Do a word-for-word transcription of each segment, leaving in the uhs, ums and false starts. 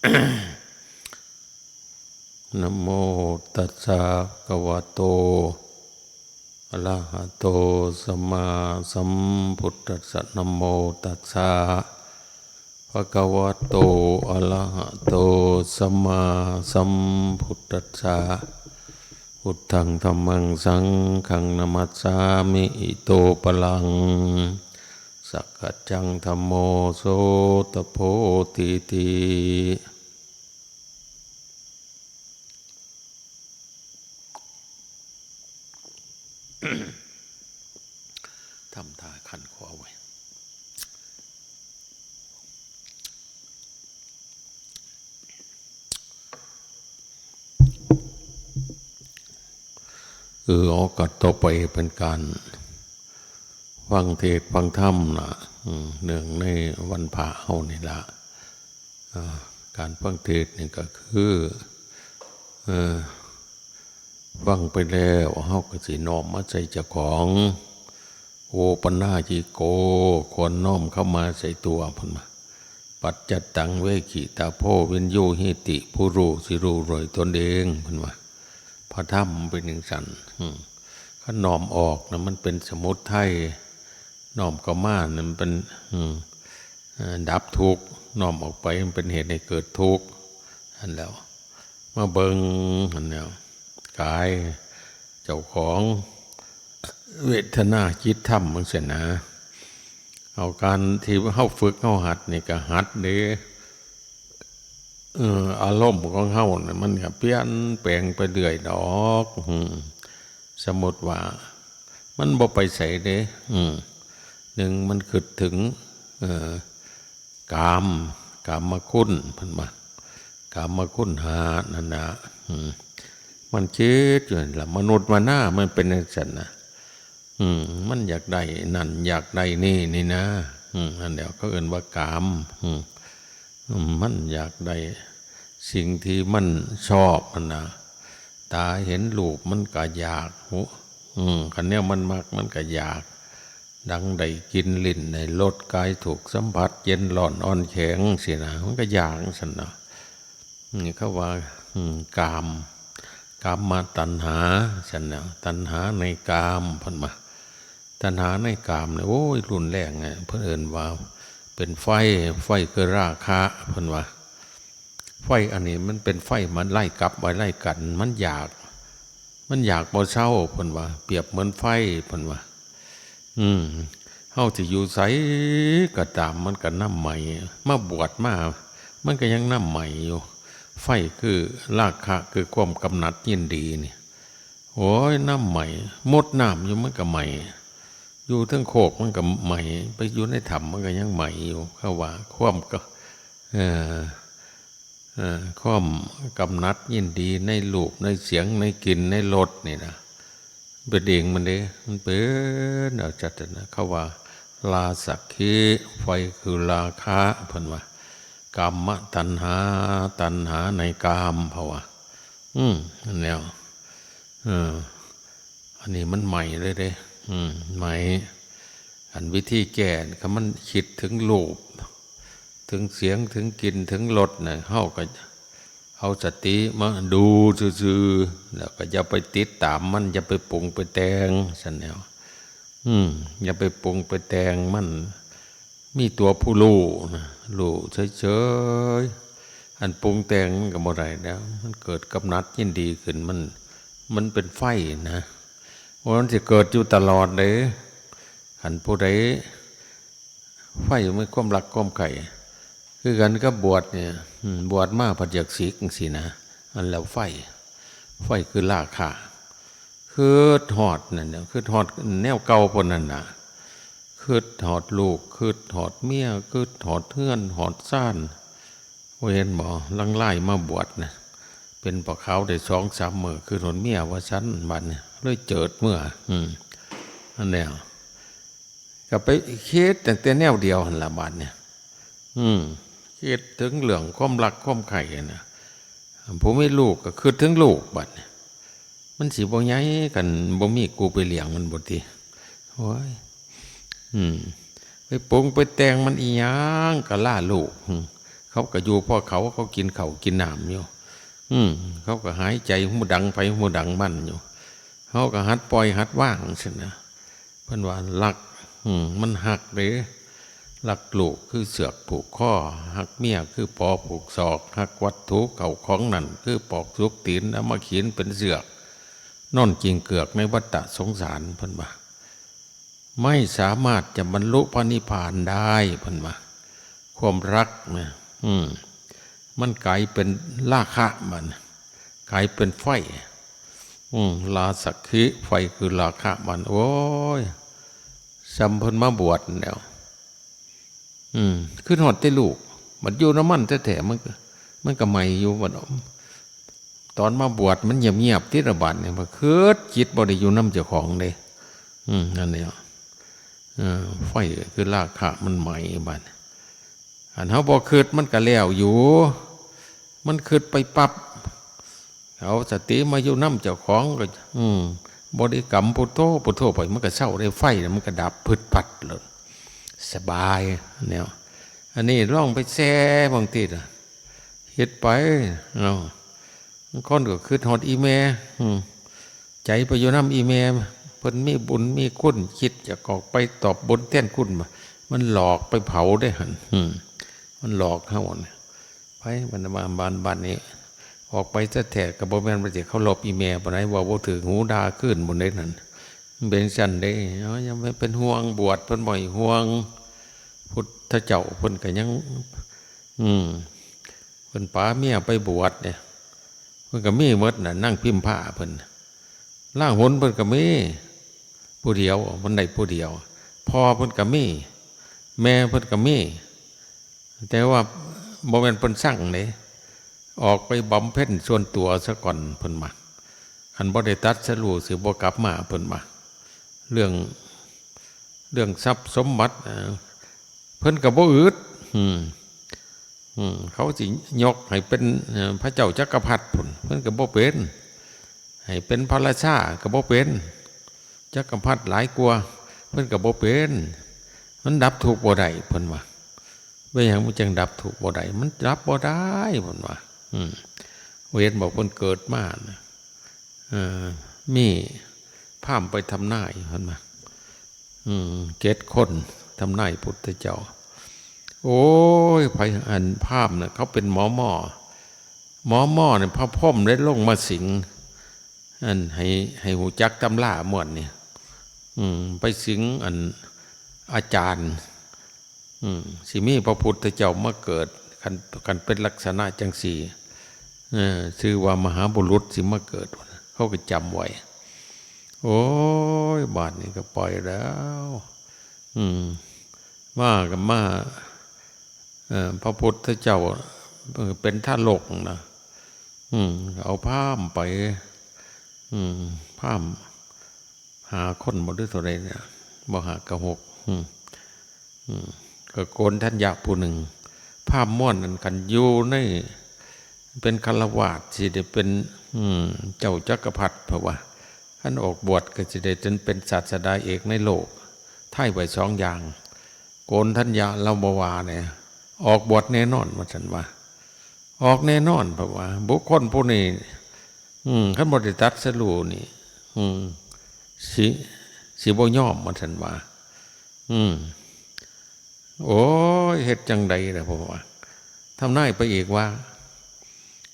นะโมตัสสะภะคะวะโต อะระหะโต สัมมาสัมพุทธัสสะ นะโมตัสสะภะคะวะโต อะระหะโต สัมมาสัมพุทธัสสะ พุทธัง ธัมมัง สังฆัง นะมัสสามิ อิโตปะรัง สักขะจัง ธัมโม โสตะโพ ตีติ ทำท่าขันคอไว้ เออ โอกาสต่อไปเป็นการฟังเทศน์ฟังธรรมนะ อืม เนื่องในวันพระเฮานี่ละ อ่า การฟังเทศน์นี่ก็คือ เอ่อ ฟังไปแล้วเฮาก็สิน้อมมาใส่เจ้าของ โอปะนายิโก ควรน้อมเข้ามาใส่ตัว เพิ่นว่า ปัจจัตตัง เวขิตาโพ วิญญูหิติ ผู้รู้สิรู้โดยตนเอง เพิ่นว่า พระธรรมเป็นจั่งซั้น อืม คันน้อมออกนะมันเป็นสมุทัย น้อมเข้ามานะมันเป็น อืม เอ่อ ดับทุกข์ น้อมออกไปมันเป็นเหตุให้เกิดทุกข์ อันแล้ว มาเบิ่ง อันแล้ว กาย เจ้าของ เวทนา จิต ธรรม จั่งซี้นะ เอาการที่เฮาฝึกเฮาหัดนี่ก็หัดเด้ เออ อารมณ์ของเฮาน่ะมันก็เปลี่ยนแปลงไปเรื่อยดอก อืม สมมุติว่ามันบ่ไปไสเด้ อืม หนึ่งมันคิดถึง เอ่อ กาม กามคุณ เพิ่นว่า กามคุณห้านั่นน่ะ อืม มันคิดอยู่นั่นล่ะ มนุษย์มนามันเป็นจั่งซั้นน่ะ อืม มันอยากได้นั่น อยากได้นี่ นี่นะ อืม อันเดียวเขาเอิ้นว่ากาม อืม อืม มันอยากได้สิ่งที่มันชอบนั่นน่ะ ตาเห็นรูปมันก็อยาก หู อืม คันแนวมันมักมันก็อยาก ดังได้กลิ่น ลิ้นได้รส กายถูกสัมผัส เย็นร้อนอ่อนแข็งซี้นะ มันก็อยากจั่งซั้นน่ะ นี่เขาว่า อืม กาม กามตัณหา ซั่นแหล้ว ตัณหาในกาม เพิ่นว่า ตัณหาในกามเนี่ย โอ้ย รุนแรงเนี่ย เพิ่นเอิ้นว่าเป็นไฟ ไฟคือราคะ เพิ่นว่า ไฟอันนี้มันเป็นไฟมันไล่กลับไว้ไล่กัน มันอยาก มันอยากบ่เซา เพิ่นว่า เปรียบเหมือนไฟ เพิ่นว่า อืม เฮาสิอยู่ไสก็ตาม มันก็นำไหม้ มาบวชมา มันก็ยังนำไหม้อยู่ ไฟคือราคะ คือความกำหนัดยินดีนี่ โอ้ย นำไหม้ มดน้ำอยู่มันก็ไหม้ อยู่เทิงโคกมันก็ไหม้ ไปอยู่ในถ้ำมันก็ยังไหม้อยู่ เขาว่าความก็ เอ่อ เอ่อ ความกำหนัดยินดีในรูป ในเสียง ในกลิ่น ในรสนี่นะ เป็นเองมันเด้ มันเป็นเอาจัดนะ เขาว่า ราสักขี ไฟคือราคะ เพิ่นว่า กามตัณหา ตัณหาในกาม เพราะว่า อืม นั่นแหล้ว เออ อันนี้มันไหม้เลยเด้ อืม ไหม้ อันวิธีแก้ คันมันคิดถึงรูป ถึงเสียง ถึงกลิ่น ถึงรสน่ะ เฮาก็เอาสติมาดูซื่อๆ แล้วก็อย่าไปติดตามมัน อย่าไปปรุงไปแต่ง ซั่นแหล้ว อืม อย่าไปปรุงไปแต่งมัน มีตัวผู้รู้นะ รู้เฉยๆ อันปรุงแต่งมันก็บ่ได้แล้ว มันเกิดกำหนัดยินดีขึ้น มัน มันเป็นไฟนะ ว่ามันสิเกิดอยู่ตลอดเด้ คันผู้ใด ไฟมันความรักความใคร่ คือกันกับบวชเนี่ย อืม บวชมาผัดอยากสิกจั่งซี้นะ อันแล้วไฟ ไฟคือราคะ คิดฮอดนั่นน่ะ คิดฮอดแนวเก่าพุ้นนั่นน่ะ คิดฮอดลูก คิดฮอดเมีย คิดฮอดเฮือน ฮอดซาน บ่เห็นบ่ หลั่งไหลมาบวชนะ เป็นผ้าขาวได้สองสามมื้อ คิดฮอดเมียว่าซั่น บัดนี้เลยเจิดเมือ อืม อันเนี้ย ก็ไปคิดตั้งแต่แนวเดียวหั่นล่ะ บัดนี้ อืม คิดถึงเรื่องความรักความใคร่นะ ผู้มีลูกก็คิดถึงลูก บัดนี้ มันสิบ่ใหญ่ คันบ่มีกูไปเลี้ยงมันบ่ติ โอ้ย อืม ไปปรุงไปแต่งมันอีหยัง กะลาลูก อืม เขาก็อยู่พ่อเขา เขากินข้าวกินน้ำอยู่ อืม เขาก็หายใจฮู้ดังไผฮู้ดังมันอยู่ เขาก็หัดปล่อยหัดวางซั่นนะ เพิ่นว่าฮัก อืม มันฮักเด้ ฮักลูกคือเสือกผูกคอ ฮักเมียคือปอผูกศอก ฮักวัตถุเข้าของนั่นคือปอกสุกตีน เอามาขีนเป็นเสือก นอนกิงเกือกในวัฏฏะสงสาร เพิ่นว่า ไม่สามารถจะบรรลุพระนิพพานได้ เพิ่นว่า ความฮักนะ อืม มันกลายเป็นราคะมัน กลายเป็นไฟ อืม ราสักขิ ไฟคือราคะมัน โอ้ย ส่ำเพิ่นมาบวชแล้ว อืม คือฮอดแต่ลูก บัดอยู่นำมันแท้ๆ มันก็ มันก็ไหม้อยู่บัด ตอนมาบวชมันเงียบๆ ติละบาดนี่ บัดคิดจิตบ่ได้อยู่นำเจ้าของเด้ อืม นั่นแหละ เออ ไฟคือราคะมันไหม้บัด อันเฮาบ่คิดมันก็แล้วอยู่ มันคิดไปปั๊บ เอาสติมาอยู่นำเจ้าของก็ อืม บริกรรมพุทโธ พุทโธไป มันก็เซาได้ ไฟน่ะมันก็ดับพึดพัดเลย สบายแนว อันนี้ลองไปแซ่บางทีน่ะ เฮ็ดไปเนาะ บางคนก็คิดฮอดอีแม่ อืม ใจไปอยู่นำอีแม่ เพิ่นมีบุญมีคุณ คิดอยากออกไปตอบบุญแทนคุณ มันหลอกไปเผาเด้หั่น อืม มันหลอกเฮาน่ะ ไปบัดนี้ บ้าน บ้าน บ้านนี้ ออกไปแท้ๆ ก็บ่แม่นว่าสิเคารพอีแม่ปานใด เว้าบ่ถืกหูด่าคืนพุ้นเด้นั่น มันเป็นจั่งซั้นเด้ เอา อย่าไปเป็นห่วง บวชเพิ่นบ่ให้ห่วง พุทธเจ้าเพิ่นก็ยัง อืม เพิ่นปาเมียไปบวชเนี่ย เพิ่นก็มีหมดน่ะ นางพิมพาเพิ่น ลาหุนเพิ่นก็มี ผู้เดียว เพิ่นได้ผู้เดียว พ่อเพิ่นก็มี แม่เพิ่นก็มี แต่ว่าบ่แม่นเพิ่นซังเด้ ออกไปบำเพ็ญส่วนตัวซะก่อน เพิ่นว่า คันบ่ได้ตรัสรู้สิบ่กลับมา เพิ่นว่า เรื่อง เรื่องทรัพย์สมบัติ เอ่อ เพิ่นก็บ่อึด อืม อืม เขาสิยกให้เป็น เอ่อ พระเจ้าจักรพรรดิพุ้น เพิ่นก็บ่เป็น ให้เป็นพระราชาก็บ่เป็น จักรพรรดิหลายกว่า เพิ่นก็บ่เป็น มันดับทุกข์บ่ได้ เพิ่นว่า เป็นหยังมันจั่งดับทุกข์บ่ได้ มันดับบ่ได้ เพิ่นว่า อืม เห็นบอกเพิ่นเกิดมาน่ะ เอ่อ มีพราหมณ์ไปทำนาย เพิ่นว่า อืม เจ็ดคนทำนายพุทธเจ้า โอ้ย ไผ อันพราหมณ์น่ะ เขาเป็นหมอหมอ หมอหมอเนี่ย พระพรหมได้ลงมาสิง อันให้ ให้ฮู้จักตำราม่วนนี่ อืม ไปสิงอันอาจารย์ อืม สิมีพระพุทธเจ้ามาเกิด คัน คันเป็นลักษณะจั่งซี้ เออ ชื่อว่ามหาบุรุษสิมาเกิด เขาก็จำไว้ โอ้ย บาดนี้ก็ปล่อยแล้ว อืม มาก็มา เอ่อ พระพุทธเจ้า เอ่อ เป็นทารกนะ อืม เอาพราหมณ์ไป อืม พราหมณ์ห้าคนบ่ หรือเท่าใดเนี่ย บ่ห้าก็หก อืม อืม ก็โกณฑัญญะผู้หนึ่ง พราหมณ์ม่วนนั่นคันอยู่ใน เป็นฆราวาสสิได้เป็น อืม เจ้าจักรพรรดิ เพราะว่าคันออกบวชก็สิได้จนเป็นศาสดาเอกในโลก ทายไว้สองอย่าง โกณฑัญญะลาวาเนี่ย ออกบวชแน่นอน ว่าซั่นว่า ออกแน่นอน เพราะว่าบุคคลผู้นี้ อืม คันบ่ได้ตรัสรู้นี่ อืม สิ สิบ่ยอม ว่าซั่นว่า อืม โอ้ย เฮ็ดจั่งใดล่ะ เพราะว่า ทำนายไปอีกว่า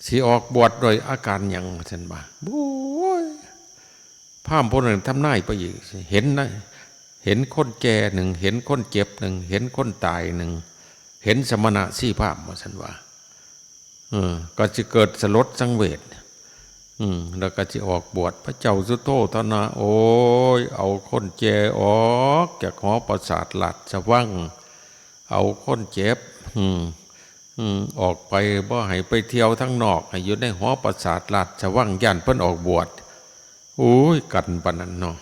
สิออกบวชด้วยอาการหยัง ว่าซั่นว่า โอ้ย พราหมณ์ผู้นั้นทำนายไปอีก เห็นนะ เห็นคนแก่หนึ่ง เห็นคนเจ็บหนึ่ง เห็นคนตายหนึ่ง เห็นสมณะชีพราหมณ์ ว่าซั่นว่า เออ ก็สิเกิดสลดสังเวช อืม แล้วก็สิออกบวช พระเจ้าสุโธทนะ โอ้ย เอาคนแก่ออกจากหอปราสาทราชวัง เอาคนเจ็บ อืม อืม ออกไป บ่ให้ไปเที่ยวทางนอก ให้อยู่ในหอปราสาทราชวัง ย้านเพิ่นออกบวช โอ้ย กันปานนั้นเนาะ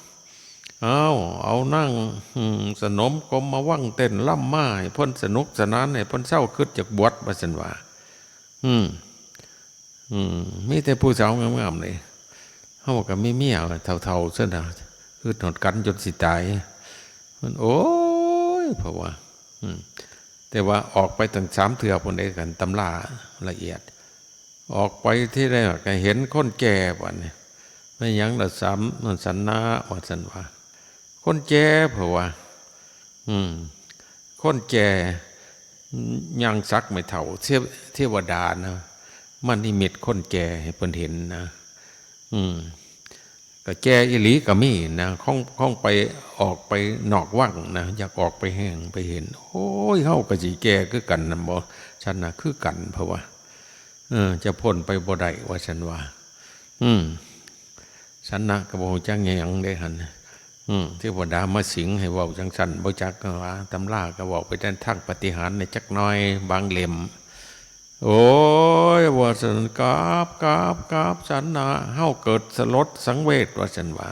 เอา เอานาง อืม สนมกรมวังเต้นรำมา ให้เพิ่นสนุกสนาน ให้เพิ่นเซาคิดอยากบวช ว่าซั่นว่า อืม อืม มีแต่ผู้สาวงามๆเลย เฮาก็มีเมียเฒ่าๆ ซั่นน่ะ คิดฮอดกันจนสิตาย มัน โอ้ย เพราะว่า อืม แต่ว่าออกไปตั้งสามเทื่อพุ้นเด้ คันตำราละเอียด ออกไปที่แรกก็เห็นคนแก่บัดนี้ แม่นหยังละสาม มันสันนะ ว่าซั่นว่า คนแก่ เพราะว่า อืม คนแก่ ย่างสักไม่เฒ่า เทว- เทวดานะ มานิมิตคนแก่ให้เพิ่นเห็นนะ อืม ก็แก่อีหลีก็มีนะ ของ- ของไป ออกไปนอกวังนะ อยากออกไปแฮงไปเห็น โอ้ย เฮาก็สิแก่คือกันนั่นบ่ ซั่นนะ คือกัน เพราะว่า เออ จะพ้นไปบ่ได้ ว่าซั่นว่า อืม สันนะก็บ่ฮู้จักหยังเด้หั่น อืม เทวดามาสิงให้เว้าจั่งซั่น บ่จักว่า ตำราก็เว้าไปแต่ทางปาฏิหาริย์ในจักหน่อย บางเล่ม โอ้ย ว่าซั่น กราบ กราบ กราบ สันนะ เฮาเกิดสลดสังเวช ว่าซั่นว่า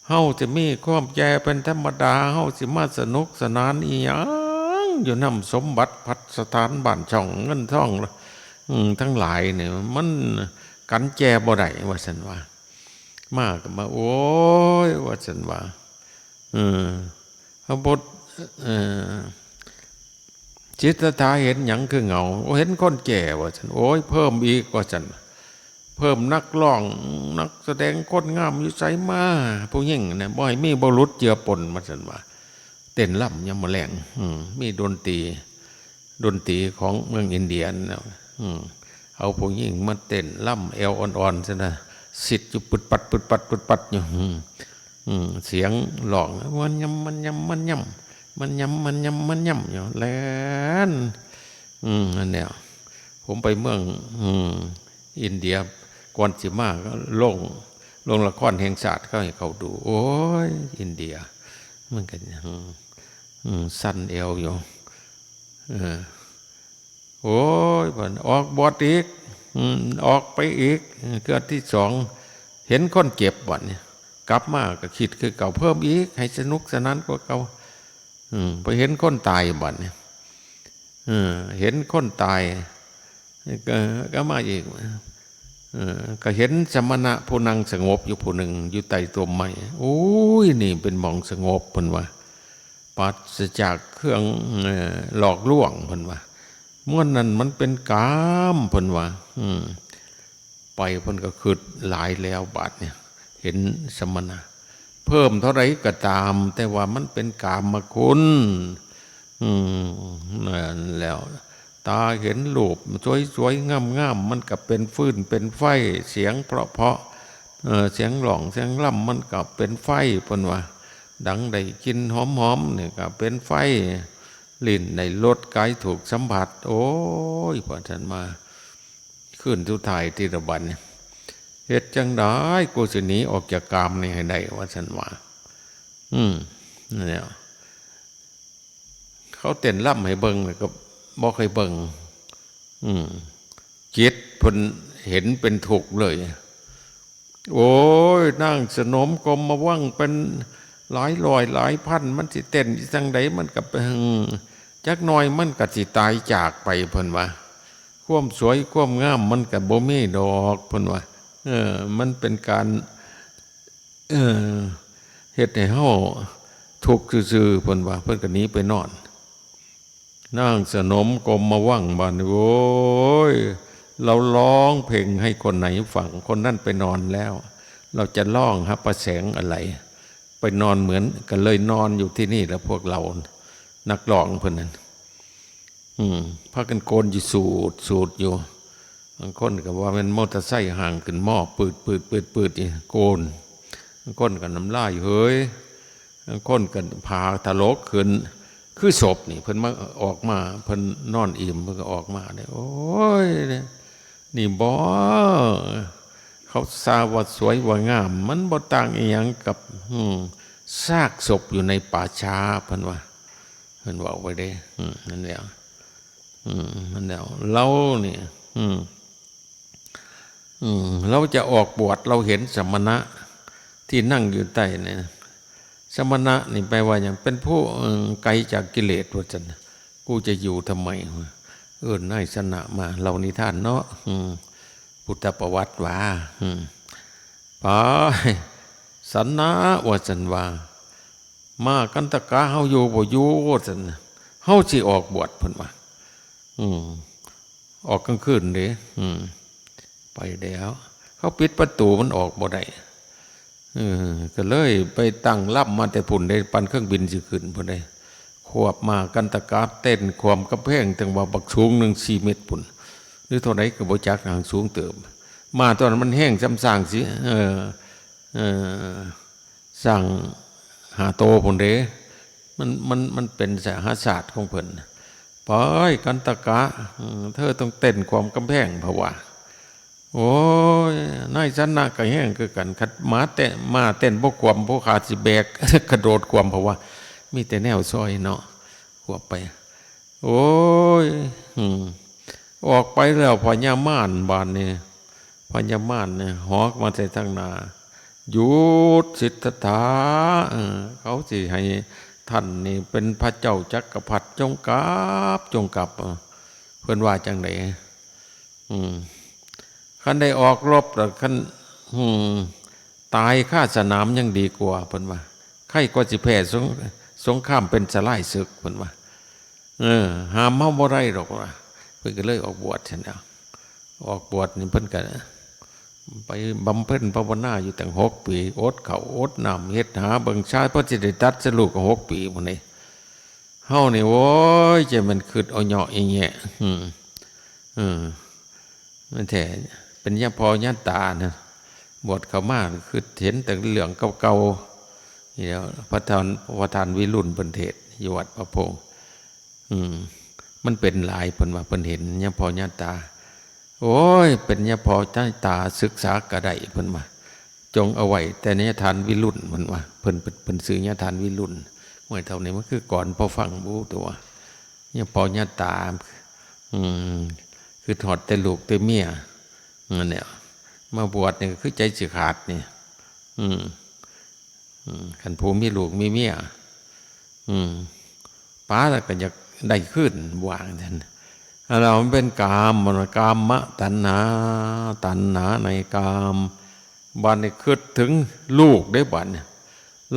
เฮาจะมีความแก่เป็นธรรมดา เฮาสิมาสนุกสนานอีหยัง อยู่นำสมบัติพัสถานบ้านช่องเงินทอง อืม ทั้งหลายเนี่ย มันกันแก่บ่ได้ ว่าซั่นว่า มาก็มา โอ้ย ว่าซั่นว่า เออ พระพุทธ เออ สิทธัตถะเห็นหยังคือเหงา โอ้ เห็นคนแก่ ว่าซั่น โอ้ย เพิ่มอีก ว่าซั่น เพิ่มนักร้อง นักแสดงคนงามอยู่ไสมา ผู้หญิงนะ บ่ให้มีบุรุษเจือปน ว่าซั่นว่า เต้นรำยามมื้อแลง อืม มีดนตรี ดนตรีของเมืองอินเดียนะ อืม เอาผู้หญิงมาเต้นรำแอวอ่อนๆ ซั่นนะ สิดอยู่ปึดปัด ปึดปัด ปึดปัดอยู่ อืม อืม เสียงร้อง มันยำ มันยำ มันยำ มันยำ มันยำ มันยำอยู่ แล่น อืม นั่นแหละ ผมไปเมือง อืม อินเดีย ก่อนสิมาก็ลง ลงละครแห่งชาติเขาให้เขาดู โอ้ย อินเดีย มันก็ อืม อืม สั่นแอวอยู่ เออ โอ้ย บัดออกบวชอีก อืม ออกไปอีก เทื่อที่สอง เห็นคนเจ็บบัดนี้ กลับมาก็คิดคือเก่า เพิ่มอีก ให้สนุกสนานกว่าเก่า อืม ไปเห็นคนตายบัดนี้ เออ เห็นคนตาย ก็ ก็มาอีก เออ ก็เห็นสมณะผู้นั่งสงบอยู่ผู้หนึ่ง อยู่ใต้ต้นไม้ โอ้ย นี่เป็นหม่องสงบ เพิ่นว่า ปราศจากเครื่อง เอ่อ หลอกลวง เพิ่นว่า ม่วนนั้นมันเป็นกาม เพิ่นว่า อืม ไปเพิ่นก็คิดหลายแล้วบาดเนี่ย เห็นสมณะ เพิ่มเท่าใดก็ตาม แต่ว่ามันเป็นกามคุณ อืม นั่นแล้ว ตาเห็นรูปสวยๆ งามๆ มันก็เป็นฟืนเป็นไฟ เสียงเพราะๆ เอ่อ เสียงร้องเสียงรำมันก็เป็นไฟ เพิ่นว่า ดังได้กลิ่นหอมๆ นี่ก็เป็นไฟ ลิ้นได้รส กายถูกสัมผัส โอ้ย ว่าซั่นมา คืนสุดท้ายติละบัดนี่ เฮ็ดจั่งใดกูสิหนีออกจากกามนี่ให้ได้ ว่าซั่นว่า อืม นั่นแหละ เขาเต้นรำให้เบิ่ง แล้วก็บ่ค่อยเบิ่ง อืม จิตเพิ่นเห็นเป็นทุกข์เลย โอ้ย นางสนมกรมวังเป็นหลายร้อยหลายพัน มันสิเต้นอีสังใด มันก็เป็น จักหน่อยมันก็สิตายจากไป เพิ่นว่า ความสวยความงามมันก็บ่มีดอก เพิ่นว่า เออ มันเป็นการ เออ เฮ็ดให้เฮาทุกข์ซื่อๆ เพิ่นว่า เพิ่นก็หนีไปนอน นางสนมกรมวังบาดนี้ โอ้ย เราร้องเพลงให้คนไหนฟัง คนนั้นไปนอนแล้ว เราจะร้องหาประแสงอะไร ไปนอนเหมือนกันเลย นอนอยู่ที่นี่แหละพวกเรา นักร้องเพิ่นนั้น อืม พากันโกนอยู่สูดสูดอยู่ บางคนก็ว่าแม่นมอเตอร์ไซค์ห่างขึ้นหม้อ ปืดปืดปืดปืดนี่ โกน บางคนก็น้ำลายเหย บางคนก็ผาถลกขึ้น คือศพนี่ เพิ่นมา ออกมา เพิ่นนอนอิ่ม เพิ่นก็ออกมาเนี่ย โอ้ย นี่บ่ เขาซาว่าสวยว่างาม มันบ่ต่างอีหยังกับ อืม ซากศพอยู่ในป่าช้า เพิ่นว่า เพิ่นเว้าไว้เด้ อืม นั่นแหละ อืม นั่นแหละ เรานี่ อืม อืม เราจะออกบวช เราเห็นสมณะที่นั่งอยู่ใต้เนี่ย สมณะนี่แปลว่าหยัง เป็นผู้ เอ่อ ไกลจากกิเลส ว่าซั่น กูจะอยู่ทำไมวะ เอิ้นนายสนะมาเล่านิทานเนาะ อืม พุทธประวัติว่า อืม ไป สนะ ว่าซั่นว่า มากันตะกาเฮาอยู่บ่อยู่ ว่าซั่น เฮ เฮาสิออกบวชเพิ่นว่า อืม ออกกลางคืนเด้ อืม ไปแล้ว เขาปิดประตูมันออกบ่ได้ เออ ก็เลยไปตั้งลำมาแต่พุ้นเด้ ปั่นเครื่องบินสิขึ้นพุ้นเด้ ควบม้ากันตะกะเต้นขวมกำแพง จั่งว่าบักสูงหนึ่งสี่เมตรพุ้น หรือเท่าใดก็บ่จัก หางสูงเติบ ม้าตอนนั้นมันแฮงส่ำช้างสิ เออ เออ ช้างห้าโตพุ้นเด้ มัน มัน มันเป็นสหศาสตร์ของเพิ่น ไปกันตะกะ อืม เธอต้องเต้นขวมกำแพง เพราะว่า โอ้ย นายชนะก็แฮงคือกัน คันม้าเต้น ม้าเต้นบ่ขวม ผู้ข้าสิแบก กระโดดขวม เพราะว่ามีแต่แนวซอยเนาะ ขวบไป โอ้ย อืม ออกไปแล้วพญามารบาดนี้ พญามารเนี่ย หอกมาใส่ทางหน้า หยุด สิทธัตถะ เออ เขาสิให้ท่านนี่เป็นพระเจ้าจักรพรรดิ จงกลับ จงกลับ เออ เพิ่นว่าจั่งใด อืม คันได้ออกรบแล้ว คัน อืม ตายคาสนามยังดีกว่า เพิ่นว่า ใครก็สิแพ้สง สงครามเป็นสลายศึก เพิ่นว่า เออ ห้ามเฮาบ่ได้ดอกว่า เพิ่นก็เลยออกบวชซั่นแหล้ว ออกบวชนี่เพิ่นก็ไปบำเพ็ญภาวนาอยู่ตั้งหกปี อดข้าวอดน้ำ เฮ็ดหาเบิ่งชาย พอสิได้ตรัสรู้ก็หกปีพุ้นเด้ เฮานี่ โอ้ย จะแม่นคิดเอาเหยาะอีแหยะ อืม เออ มันแท้ เป็นญาพ่อญาตานะ บวชเข้ามาคิดเห็นแต่เรื่องเก่าๆ นี่แหล้ว พระท่าน พระท่านวิรุฬเพิ่นเทศน์อยู่วัดพระพงษ์ อืม มันเป็นหลาย เพิ่นว่าเพิ่นเห็นญาพ่อญาตา โอ้ย เป็นญาพ่อญาตาศึกษาก็ได้ เพิ่นว่า จงเอาไว้แต่ญาทานวิรุฬ เพิ่นว่า เพิ่น เพิ่น เพิ่นชื่อญาทานวิรุฬ ห้วย เท่านี้มันคือก่อนพอฟังบูตัว ญาพ่อญาตา อืม คือทอดแต่ลูกแต่เมีย นั่นแหละ มาบวชนี่ก็คือใจสิขาดนี่ อืม อืม คันผู้มีลูกมีเมีย อืม ป๋าแล้วก็อยากได้คืน ว่าจั่งซั้น อันนั้นมันเป็นกาม มันว่ากามตัณหา ตัณหาในกาม บัดนี้คิดถึงลูกเด้ บัดนี้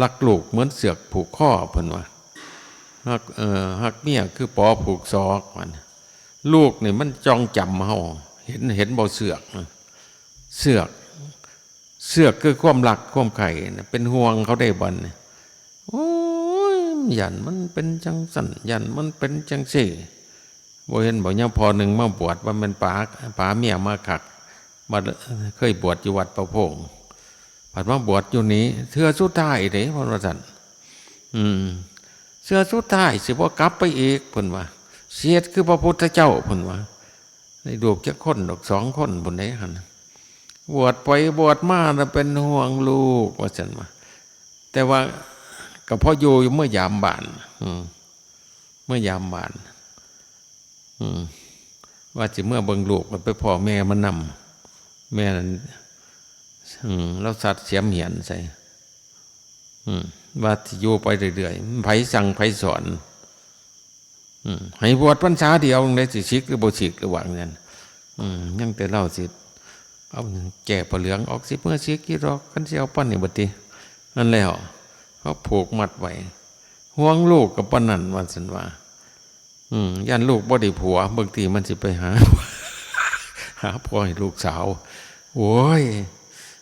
รักลูกเหมือนเสือกผูกคอ เพิ่นว่า ฮัก เอ่อ ฮักเมียคือปอผูกศอก บัดนี้ ลูกนี่มันจองจำเฮา เห็น เห็นบ่เสือก เสือก เสือกคือความรักความใคร่นะ เป็นห่วงเขาได้ บัดนี้ โอ้ย ย้านมันเป็นจั่งซั้น ย้านมันเป็นจั่งซี้ บ่เห็นบ่ ยามพ่อหนึ่งมาบวช ว่าแม่นป๋า ป๋าเมียมาคัก บัดเคยบวชอยู่วัดพระพงษ์ บัดมาบวชอยู่นี่ เทื่อสุดท้ายเด้ เพิ่นว่าซั่น อืม เทื่อสุดท้ายสิบ่กลับไปอีก เพิ่นว่า สิเฮ็ดคือพระพุทธเจ้า เพิ่นว่า ได้ลูกจักคนดอก สองคนพุ้นเด้ หั่น บวชไปบวชมาน่ะเป็นห่วงลูก ว่าซั่นว่า แต่ว่าก็พออยู่ อยู่เมือยามบ้าน อืม เมือยามบ้าน อืม ว่าสิเมือเบิ่งลูก มันไปพ้อแม่มันนำ แม่นั่น อืม ลาวสัดเสียมเหียนใส่ อืม ว่าสิอยู่ไปเรื่อยๆ ไผสั่งไผสอน อืม ให้บวชพรรษาเดียว จั่งใด๋สิสิกหรือบ่สิก หรือว่าจั่งซั้น อืม ยังแต่ลาวสิเอาแก้ผ้าเหลืองออก สิเมือสิกอยู่ดอก คันสิเอาปานนี้บัดนี้ นั่นแล้ว เขาผูกมัดไว้ ห่วงลูกก็ปานนั้น ว่าซั่นว่า อืม ย้านลูกบ่ได้ผัว บางทีมันสิไปหา หาผัวให้ลูกสาว โอ้ย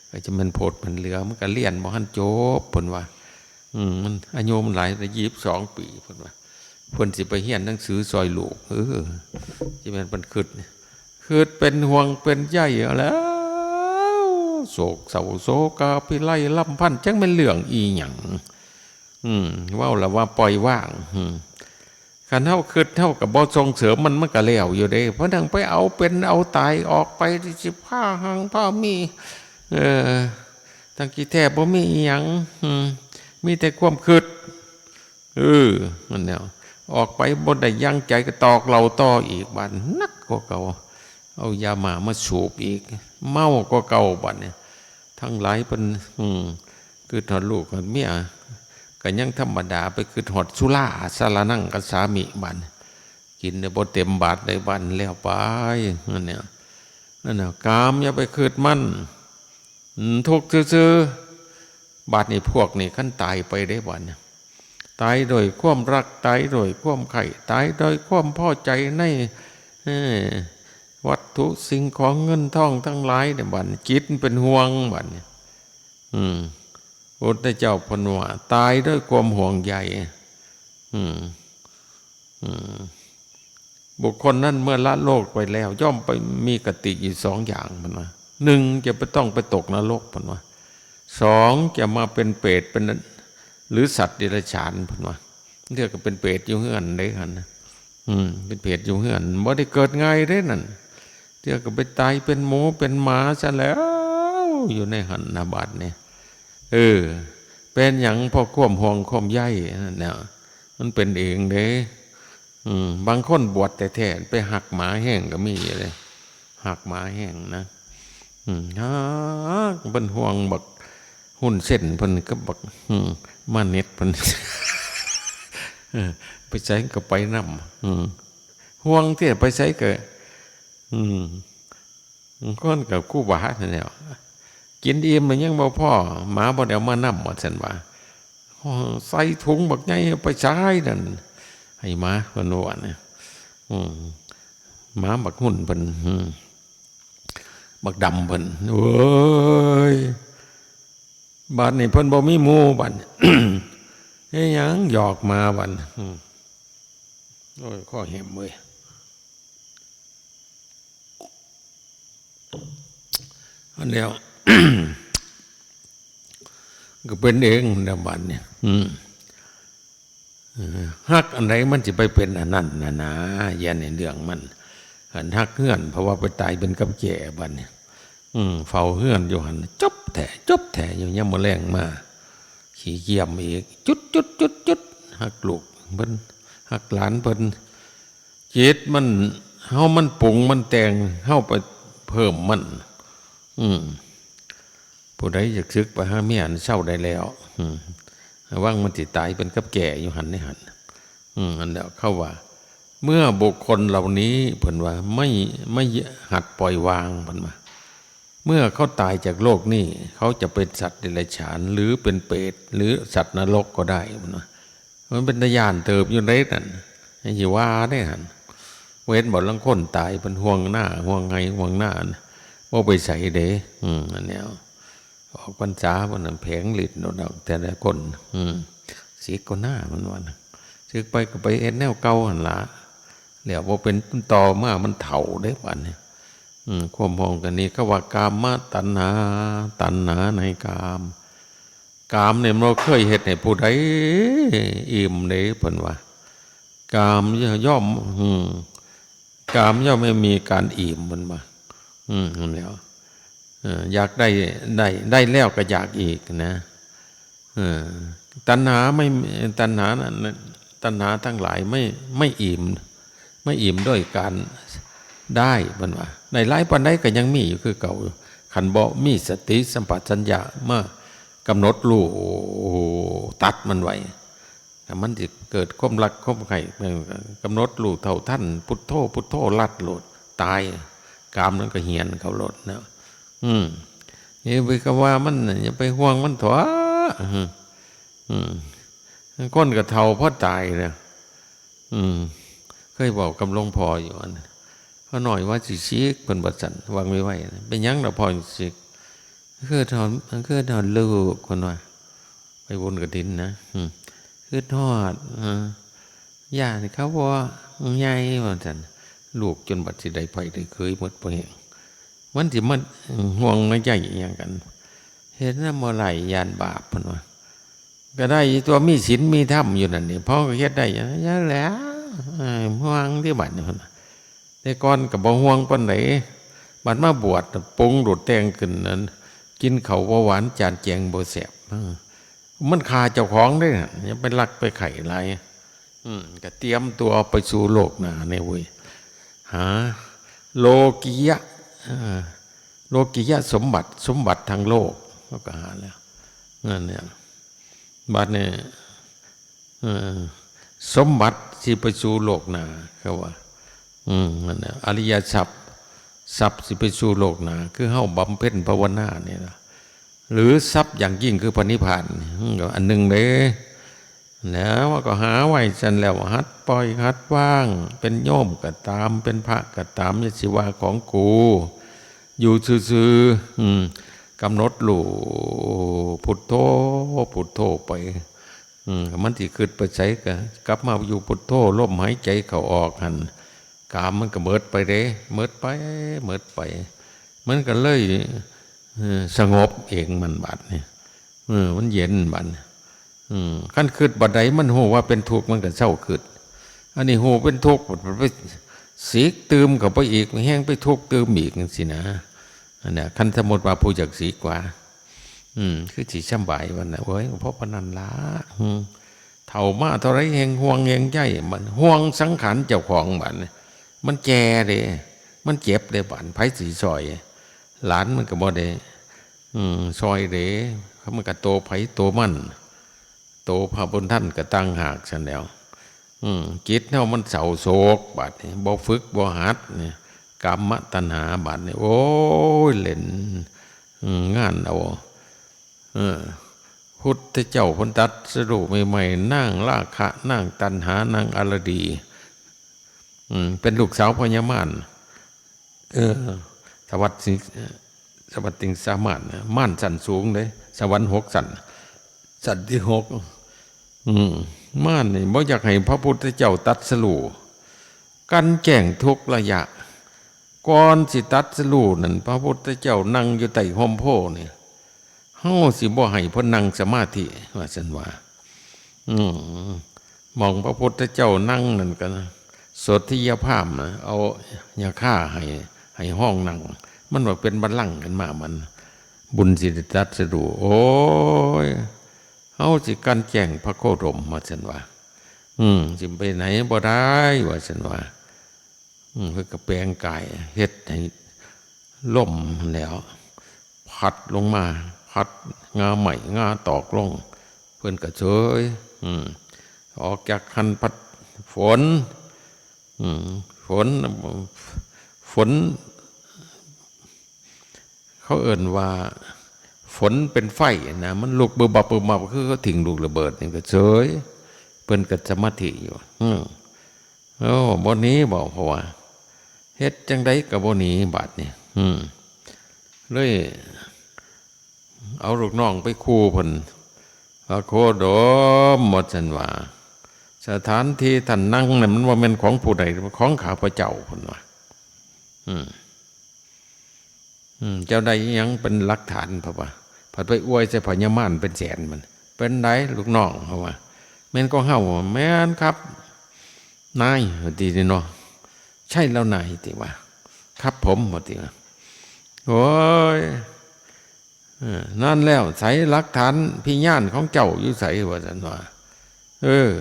ก็จะแม่นโพดแม่นเหลือ มันก็เรียนบ่ทันจบ เพิ่นว่า อืม มันอายุมันหลาย ยี่สิบสองปี เพิ่นว่า เพิ่นสิไปเรียนหนังสือซอยลูก เออ จะแม่นเพิ่นคิด คิดเป็นห่วงเป็นใยเอาแล้ว โศกเศร้าโศกาภิไลรำพัน จักแม่นเรื่องอีหยัง อืม เว้าแล้วว่าปล่อยวาง อืม คันเฮาคิด เฮาก็บ่ส่งเสริมมัน มันก็แล้วอยู่เด้ เพราะนั้นไปเอาเป็นเอาตาย ออกไปสิพาหังพามี เออ ทั้งที่แท้บ่มีอีหยัง อืม มีแต่ความคิด เออ นั่นแหละ ออกไปบ่ได้ยังใจก็ตอกเหล้าต่ออีก บาดหนักกว่าเก่า เอายาหม่ามาสูบอีก เมากว่าเก่า บาดนี้ ทั้งหลายเพิ่น อืม คิดฮอดลูกฮอดเมีย ก็ยังธรรมดา ไปคิดฮอดสุรา สรณังคัจฉามิ บาดนี้ กินได้บ่เต็มบาตรได้ บาดนี้ แล้วไป นั่นแหละ นั่นน่ะ กามอย่าไปคิดมัน อืม ทุกข์ซื่อๆ บาดนี้พวกนี้คันตายไปเด้ บาดนี้ ตายโดยความรัก ตายโดยความใคร่ ตายโดยความพอใจใน เอ่อ วัตถุสิ่งของเงินทองทั้งหลายเนี่ย บัดจิตมันเป็นห่วงบัดนี้ อืม พุทธเจ้าเพิ่นว่า ตายด้วยความห่วงใย อืม อืม บุคคลนั้นเมื่อละโลกไปแล้ว ย่อมไปมีคติอยู่สองอย่างเพิ่นว่า หนึ่ง จะไปต้องไปตกนรกเพิ่นว่า สอง จะมาเป็นเปรตเป็น หรือสัตว์เดรัจฉานเพิ่นว่า เทื่อก็เป็นเปรตอยู่เฮือนเด้หั่นนะ อืม เป็นเปรตอยู่เฮือน บ่ได้เกิดง่ายเด้นั่น เทื่อก็ไปตายเป็นหมูเป็นหมาซะแล้ว อยู่ในหั่นนะบัดนี้ เออ เป็นหยัง เพราะความห่วงความใยนั่นแหละ มันเป็นเองเด้ อืม บางคนบวชแท้ๆ ไปฮักหมาแฮงก็มีอยู่เลย ฮักหมาแฮงนะ อืม ฮัก เพิ่นห่วงบักฮุนเซนเพิ่นกับบัก อืม มาเน็ตเพิ่น เออ ไปไสก็ไปนำ อืม ห่วงที่ไปไสก็ อืม คนกับครูบานั่นแหละ กินอิ่มแล้วยังบ่พอ หมาบ่ได้เอามานำ ว่าซั่นว่า ใส่ถุงบักใหญ่ไปไสนั่น ให้หมาเพิ่นว่านะ อืม หมาบักฮุนเพิ่น อืม บักดำเพิ่น โอ้ย บัดนี้เพิ่นบ่มีหมู่บัดนี้ เฮ็ดหยังหยอกหมาบัดนี้ อืม โอ้ย คอแหมเว้ย อันเดียว ก็เป็นเองนะบัดนี้ อืม เออ ฮักอันใดมันสิไปเป็นอันนั้นน่ะนะ อย่าในเรื่องมัน หันฮักเฮือน เพราะว่าไปตายเป็นกับแก่บัดนี้ อืม เฝ้าเฮือนอยู่หั่น จบแท้ จบแท้อยู่ ยามมื้อแลงมา ขี้เกียจอีก จุด จุด จุด จุด ฮักลูกเพิ่น ฮักหลานเพิ่น จิตมัน เฮามันปรุงมันแต่ง เฮาไปเพิ่มมัน อืม ผู้ใดอยากสึกไปหาเมียอันเศร้าได้แล้ว อืม ระวังมันสิตายเป็นกับแก่อยู่หั่นนี่หั่น อืม อันแล้วเขาว่า เมื่อบุคคลเหล่านี้เพิ่นว่าไม่ ไม่หัดปล่อยวางเพิ่นว่า เมื่อเขาตายจากโลกนี้ เขาจะเป็นสัตว์เดรัจฉาน หรือเป็นเปรต หรือสัตว์นรกก็ได้เพิ่นว่า มันเป็นตาย้านเติบอยู่เด้นั่น ยังสิว่าได้หั่น เว้นบ่ลางคนตายเป็นห่วงหน้า ห่วงไห้ ห่วงหน้า บ่ไปไสเด้ อืม อันเนี้ย ออกพรรษาพุ่นน่ะแผลงฤทธิ์โดดออกแต่ละคน อืม สิกก็หน้ามันว่านะ สิกไปก็ไปเฮ็ดแนวเก่าหั่นล่ะ แล้วบ่เป็นต่อมามันเฒ่าเด้บัดนี้ อืม ความห่วงกันนี้เขาว่ากามตัณหา ตัณหาในกาม กามเนี่ยมันบ่เคยเฮ็ดให้ผู้ใดอิ่มเด้เพิ่นว่า กามย่อม อืม กามย่อมไม่มีการอิ่มเพิ่นว่า อืม นั่นแหละ เออ อยากได้ ได้ ได้แล้วก็อยากอีกนะ เออ ตัณหาไม่ ตัณหานั้น ตัณหาทั้งหลายไม่ ไม่อิ่ม ไม่อิ่มด้วยการได้เพิ่นว่า ได้หลายปานใดก็ยังมีอยู่คือเก่าอยู่ คันบ่มีสติสัมปชัญญะมากำหนดรู้ตัดมันไว้ แต่มันสิเกิดความรักความใคร่ กำหนดรู้เท่าทัน พุทโธ พุทโธ ลัดโลด ตาย กามนั้นก็เหียนเขาโลดนะ อืม นี่ไปก็ว่ามันน่ะ อย่าไปห่วงมันเถาะ อืม อืม คนก็เฒ่าพอตายแล้ว อืม เคยบอกกับหลวงพ่ออยู่อัน พ่อน้อยว่าสิสิก เพิ่นบ่สั่น วางไว้ไว้นะ เป็นหยังล่ะพ่อสิสิก คือทอน คือทอนลูก เพิ่นว่า ไปบุญกฐินนะ อืม คือทอด เออ ย่านเขาบ่ใหญ่ ว่าซั่น ลูกจนบัดสิได้ไผได้เคยหมดบ่แฮง มันสิมาห่วงมาใยอิหยังกัน เฮ็ดนำบ่หลาย ย่านบาป เพิ่นว่า ก็ได้อยู่ตัว มีศีลมีธรรมอยู่นั่นนี่ พ่อก็เฮ็ดได้อยู่ อย่างแล้ว เออ ห่วงที่บัดนี่ เพิ่นว่า แต่ก่อนก็บ่ห่วงปานใด บัดมาบวชน่ะ ปรุงโลดแต่งขึ้นนั้น กินข้าวบ่หวาน จานแจงบ่แซ่บ เออ มันฆ่าเจ้าของเด้ อย่าไปรักไปใคร่หลาย อืม ก็เตรียมตัวไปสู่โลกหน้านี่เว้ย หาโลกิยะ เอ่อ โลกิยะสมบัติ สมบัติทางโลก เขาก็หาแล้ว นั่นเนี่ย บัดนี้ เอ่อ สมบัติสิไปสู่โลกหน้า เขาว่า อืม นั่นแหละ อริยทรัพย์ ทรัพย์สิไปสู่โลกหน้า คือเฮาบำเพ็ญภาวนานี่ล่ะ หรือทรัพย์อย่างยิ่งคือพระนิพพาน อืม อันหนึ่งเด้ แล้วก็หาไว้ซั่นแล้ว หัดปล่อยหัดวาง เป็นโยมก็ตาม เป็นพระก็ตาม อย่าสิว่าของกู อยู่ซื่อๆ อืม กำหนดรู้พุทโธ พุทโธไป อืม มันสิคิดไปไสก็กลับมาอยู่พุทโธ ลมหายใจเข้าออกหั่น กามมันก็เมิดไปเด้ เมิดไป เมิดไป มันก็เลย เออ สงบเองมันบาดนี่ เออ มันเย็นบาดนี่ อืม คันคิดบาดใดมันฮู้ว่าเป็นทุกข์ มันก็เซาคิด อันนี้ฮู้เป็นทุกข์ ไปสิกตื่มเข้าไปอีก แฮ่งไปทุกข์ตื่มอีกจั่งซี้นะ อันเนี้ย คันสมมุติว่าผู้อยากสิกว่า อืม คือสิสำบายวันน่ะ โอ้ย เพราะปานนั้นล่ะ อืม เฒ่ามาเท่าไรแฮ่งห่วงแฮ่งใย มันห่วงสังขารเจ้าของบาดนี่ มันแก่เด้ มันเจ็บเด้บาด ไผสิซ่อย หลานมันก็บ่ได้ อืม ซ่อยเด้ มันก็โตไผโตมัน โตพระบุญทันก็ต่างหากซั่นแหล้ว อืม จิตเฮามันเศร้าโศกบาดนี่ บ่ฝึกบ่หัดนี่ กามตัณหาบาดนี่ โอ้ย เล่น อืม งานเอา เออ พุทธเจ้าเพิ่นตรัสรู้ใหม่ๆ นางราคะ นางตัณหา นางอรดี อืม เป็นลูกสาวพญามาร เออ สวัสดิ สวัสดิงสามารถนะ มารชั้นสูงเด้ สวรรค์หกชั้น ชั้นที่หก อืม มารนี่บ่อยากให้พระพุทธเจ้าตรัสรู้ กันแกล้งทุกระยะ ก่อนสิตรัสรู้นั่น พระพุทธเจ้านั่งอยู่ใต้ฮ่มโพธิ์นี่ เฮาสิบ่ให้เพิ่นนั่งสมาธิ ว่าซั่นว่า อืม หม่องพระพุทธเจ้านั่งนั่นก็ โสธิยพราหมณ์นะ เอาหญ้าคาให้ ให้ห้องนั่ง มันว่าเป็นบัลลังก์ขึ้นมา มัน บุญสิได้ตรัสรู้ โอ้ย เฮาสิกันแกล้งพระโคดม ว่าซั่นว่า อืม สิไปไหนบ่ได้ ว่าซั่นว่า อืม เพิ่นก็แปลงกาย เฮ็ดให้ลมหั้นแหล้ว พัดลงมา พัดงาไม้งาตอกลง เพิ่นก็เฉย อืม ออกจากคันพัดฝน อืม ฝน ฝน เขาเอิ้นว่าฝนเป็นไฟนะ มันลุกบึบบับบึบบับ คือเขาทิ้งลูกระเบิดนี่ก็เฉย เพิ่นก็สมาธิอยู่ อืม โอ้ บ่หนีบ่ เพราะว่า เฮ็ดจั่งใดก็บ่หนีบาดนี่ อืม เลย เอาลูกน้องไปคู่เพิ่น พระโคดม ว่าซั่นว่า สถานที่ท่านนั่งนั่นมันบ่แม่นของผู้ใด ของข้าพเจ้า เพิ่นว่า อืม อืม เจ้าได้อิหยังเป็นหลักฐาน เพิ่นว่า เพิ่นไปอวยใส่พญามารเป็นแสนมัน เป็นไดลูกน้อง เพิ่นว่า แม่นของเฮา แม่นครับ นาย ว่าติเนาะ ใช่แล้วนาย ติว่า ครับผม ว่าติว่า โอ้ย เออ นั่นแล้ว ไสหลักฐานพยานของเจ้าอยู่ไส ว่าซั่นว่า เออ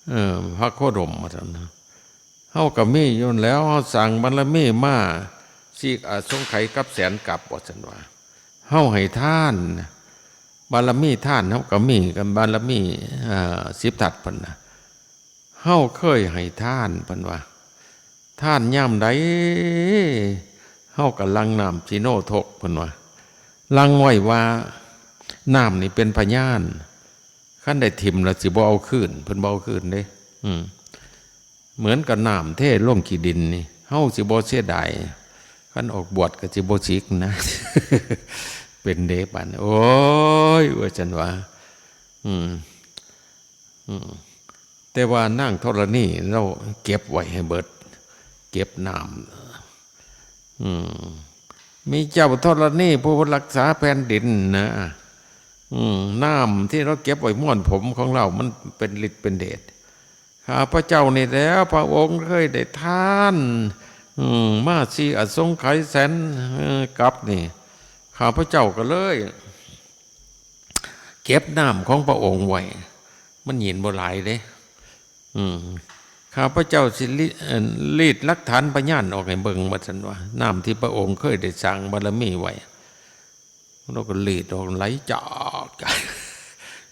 เออ พระโคดม ว่าซั่นนะ เฮาก็มีอยู่แล้ว เฮาสร้างบารมีมา สิบอสงไขยกับแสนกัป ว่าซั่นว่า เฮาให้ทาน บารมีทานเฮาก็มี กับบารมี เอ่อ สิบทัศน์เพิ่นน่ะ เฮาเคยให้ทาน เพิ่นว่า ทานยามใด เฮาก็หลั่งน้ำสิโนทก เพิ่นว่า หลั่งไว้ว่า น้ำนี่เป็นพยาน คันได้ถิ่มแล้วสิบ่เอาคืน เพิ่นบ่เอาคืนเด้ อืม เหมือนกับน้ำเทลงขี้ดินนี่ เฮาสิบ่เสียดาย คันออกบวชก็สิบ่สิกนะ เป็นเด้ปาน โอ้ย ว่าซั่นว่า อืม อืม แต่ว่านางธรณีเราเก็บไว้ให้เบิด เก็บน้ำ อืม มีเจ้าธรณีผู้รักษาแผ่นดินนะ อืม น้ำที่เราเก็บไว้ม้วนผมของเรา มันเป็นฤทธิ์เป็นเดช ข้าพเจ้านี่แหล้ว พระองค์เคยได้ทาน อืม มาสิบอสงไขยแสน เอ่อ กัปนี่ ข้าพเจ้าก็เลย เก็บน้ำของพระองค์ไว้ มันหยินบ่หลายเด้ อืม ข้าพเจ้าสิลิ เอ่อ รีดหลักฐานพยานออกให้เบิ่ง ว่าซั่นว่า น้ำที่พระองค์เคยได้สร้างบารมีไว้ เราก็รีดออกไหลจอก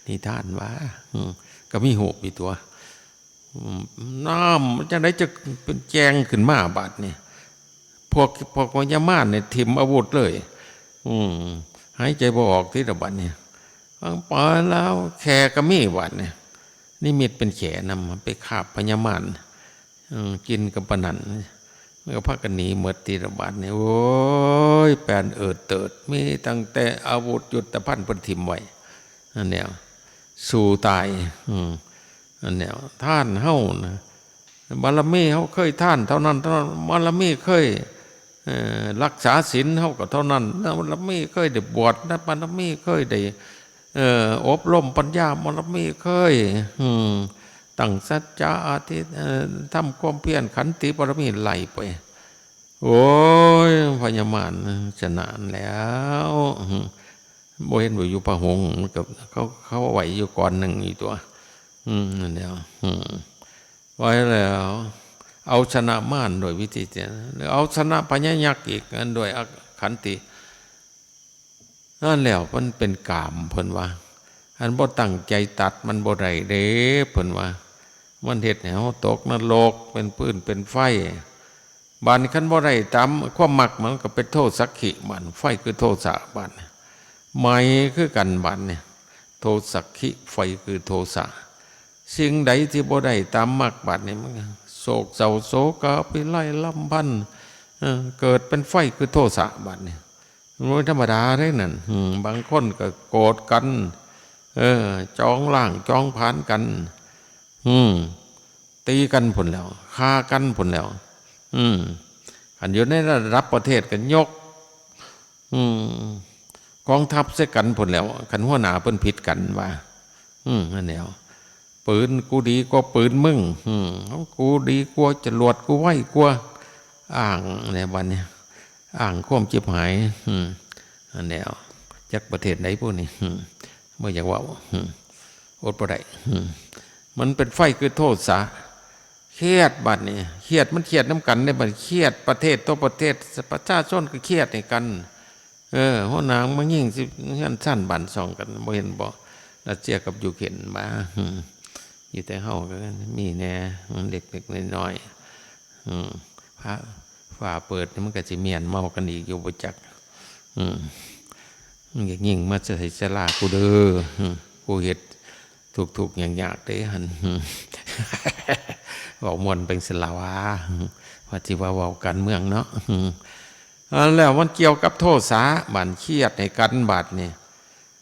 นิทานว่า อืม ก็มีฮูปอยู่ตัว อืม น้ำมันจั่งใดจะเป็นแจงขึ้นมาบาดนี่ พวก พวกพญามารเนี่ยถิ่มอาวุธเลย อืม หายใจบ่ออกติดะบาดนี่ ไปแล้วแขกก็มีบาดนี่ นิมิตเป็นแขนำไปคาบพญามาร อืม กินกับปานนั้น มันก็พากันหนีหมดทีละบาดนี่ โอ้ย แปนเอิดเติด มีตั้งแต่อาวุธยุทธภัณฑ์เพิ่นถิ่มไว้ นั่นแหละ สู้ตาย อืม นั่นแหละ ทานเฮานะ บารมีเฮาเคยทานเท่านั้นเท่านั้น บารมีเคย เอ่อ รักษาศีลเฮาก็เท่านั้นนะ บารมีเคยได้บวชนะ บารมีเคยได้ เอ่อ อบรมปัญญา บารมีเคย อืม ตั้งสัจจะอธิษ เอ่อ ทำความเพียร ขันติบารมีไล่ไป โอ้ย พญามารชนะแล้ว อืม บ่เห็นว่าอยู่พะหงส์ มันก็ เขา เขาไหวอยู่ก่อนหนึ่งอีกตัว อืม นั่นแหละ อืม ไว้แล้ว เอาชนะมารโดยวิธีเจตนา หรือเอาชนะพญายักษ์อีก อันโดยอขันติ นั่นแล้วมันเป็นกามเพิ่นว่า อันบ่ตั้งใจตัดมันบ่ได้เด้ เพิ่นว่า มันเฮ็ดให้เฮาตกนรก เป็นฟืนเป็นไฟ บาดนี้คันบ่ได้ตามความมัก มันก็เป็นโทสักขิ บาดไฟคือโทสะ บาดนี้ ไหม้คือกัน บาดนี้ โทสักขิ ไฟคือโทสะ สิ่งใดที่บ่ได้ตามมัก บาดนี้มันก็โศกเศร้าโศกาภิไรรำพัน เออ เกิดเป็นไฟคือโทสะ บาดนี้ มันบ่ธรรมดาเด้นั่น อืม บางคนก็โกรธกัน เออ จองล้างจองผลาญกัน อืม ตีกันพู้นแล้ว ฆ่ากันพู้นแล้ว อืม คันอยู่ในระดับประเทศก็ยก อืม กองทัพใส่กันพู้นแล้ว คันหัวหน้าเพิ่นผิดกันว่า อืม นั่นแหล้ว ปืนกูดีกว่าปืนมึง อืม ของกูดีกว่า จรวดกูไวกว่า อ้างเนี่ย บัดนี้ อ้างความจิบหาย อืม นั่นแหล้ว จักประเทศใดพวกนี้ อืม บ่อยากเว้า อืม อดบ่ได้ อืม มันเป็นไฟคือโทสะ เครียด บาดนี้ เครียด มันเครียดนำกันเด้ บาดนี้ เครียดประเทศต่อประเทศ ประชาชนก็เครียดให้กัน เออ หัวหน้ามายิงสิเฮือนชานบ้านช่องกัน บ่เห็นบ่ รัสเซียกับยูเครนมา อืม อยู่แต่เฮาก็มีแหน่ มันเล็กๆน้อยๆ อืม ฟ้า ฟ้าเปิดนี่มันก็สิแม่นเมากันอีกอยู่บ่จัก อืม มึงอย่ายิงมาใส่ศาลากูเด้อ อืม กูเฮ็ดทุกข์ๆยากๆเด้หั่น อืม เว้าม่วนเป็นศิลาวา อืม ว่าสิว่าเว้าการเมืองเนาะ อืม อันแล้วมันเกี่ยวกับโทสะ บาดเครียดให้กัน บาดนี่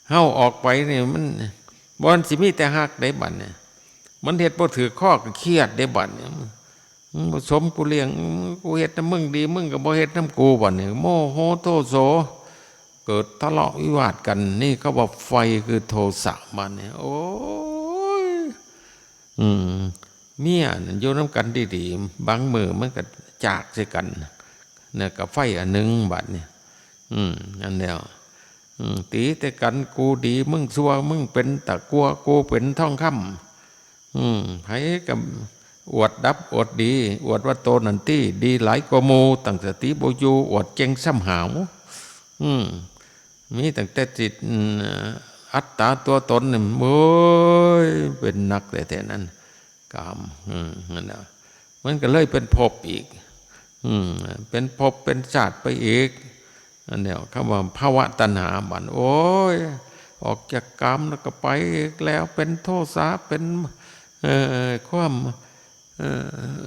เฮาออกไปนี่มัน บ่อนสิมีแต่ฮักได้ บาดนี่ มันเฮ็ดบ่ถืกคอก็เครียดได้ บาดนี่ มึงบ่สมกูเลี้ยง กูเฮ็ดนำมึงดี มึงก็บ่เฮ็ดนำกู บาดนี่ โมโหโทโส เกิดทะเลาะวิวาทกัน นี่เขาว่าไฟคือโทสะ บาดนี่ โอ้ย อืม เมียนั่นอยู่นำกันดีๆ บางมื้อมันก็จากใส่กัน นะ ก็ไฟอันหนึ่ง บาดนี่ อืม อันแล้ว อืม ตีแต่กัน กูดี มึงชั่ว มึงเป็นตะกั่ว กูเป็นทองคำ อืม ไผก็อวดดับอวดดี อวดว่าโตนั่นตี้ดีหลายกว่าหมู่ ตั้งสติบ่อยู่ อวดเจ๋งซ้ำหาว อืม มีตั้งแต่จิต อืม อัตตาตัวตนนี่ โอ้ย เป็นหนักแท้ๆ นั่น กาม อืม นั่นแหละ มันก็เลยเป็นภพอีก อืม เป็นภพเป็นชาติไปอีก อันเนี้ยคำว่าภวตัณหา บาด โอ้ย ออกจากกามแล้วก็ไปอีกแล้ว เป็นโทสะ เป็น เอ่อ ความ เอ่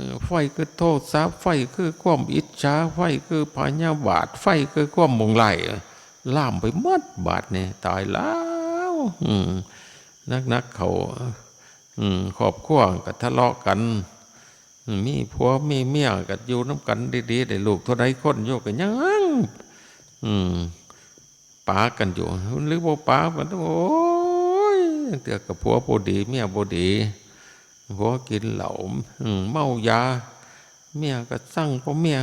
อ ไฟคือโทสะ ไฟคือความอิจฉา ไฟคือพยาบาท ไฟคือความมุ่งร้าย ลามไปหมด บาดนี่ ตายแล้ว อืม หนักๆ เข้า อืม ครอบครัวก็ทะเลาะกัน อืม มีผัวมีเมียก็อยู่นำกันดีๆ ได้ลูกเท่าใดคนอยู่ก็ยัง อืม ปากันอยู่ หรือบ่ปากัน โอ้ย เทื่อก็ผัวบ่ดี เมียบ่ดี ผัวกินเหล้า อืม เมายา เมียก็ซังเพราะเมีย